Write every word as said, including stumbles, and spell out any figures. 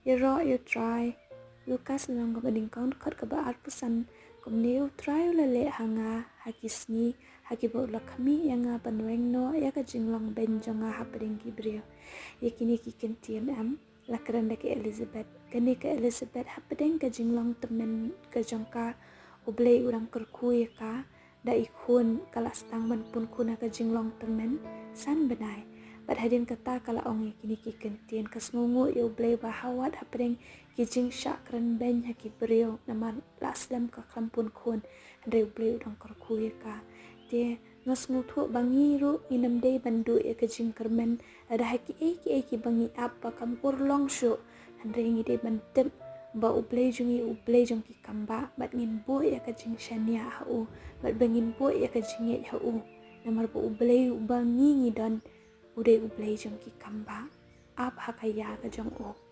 Ïaroh ïa U Trai. Lukas lynnong kaba nyngkong, dkhot kaba arphew san. Kumne U Trai u la leh ha nga ha ki sngi ha kiba u la khmih ïa nga ban weng noh ïa ka jinglong beiñ jong nga hapdeng ki briew. Ïa kine ki kyntien em la kren da ka Elizabeth. Kane ka Elizabeth, hapdeng ka jinglong tymmen ka jong ka, U Blei u dang kyrkhu ïa ka da i khun, ka la sdang ban pun khun ha ka jinglong tymmen san bnai. Bad hadien kata ka la ong ïa kine ki kyntien, ka sngewnguh ïa U Blei ba ha wat hapdeng ki jingshah kren beiñ ha ki briew, namar la slem ka khlem pun khun, hynrei U Blei u dang kyrkhu ïa ka. Te nga sngewthuh ba ngi ruh ngin ym dei ban duh ïa ka jingkyrmen lada ha kiei kiei kiba ngi ap ba kam urlong shuh, hynrei ngi dei ban tip ba U Blei jong ngi U Blei jong ki kambah, bad ngin buh ïa ka jingshaniah ha u, bad ba ngin buh ïa ka jingngeit ha u, namar ba U Blei uba ngi ngi don u dei U Blei jong ki kambah. Ap ha ka ïa ka jong u.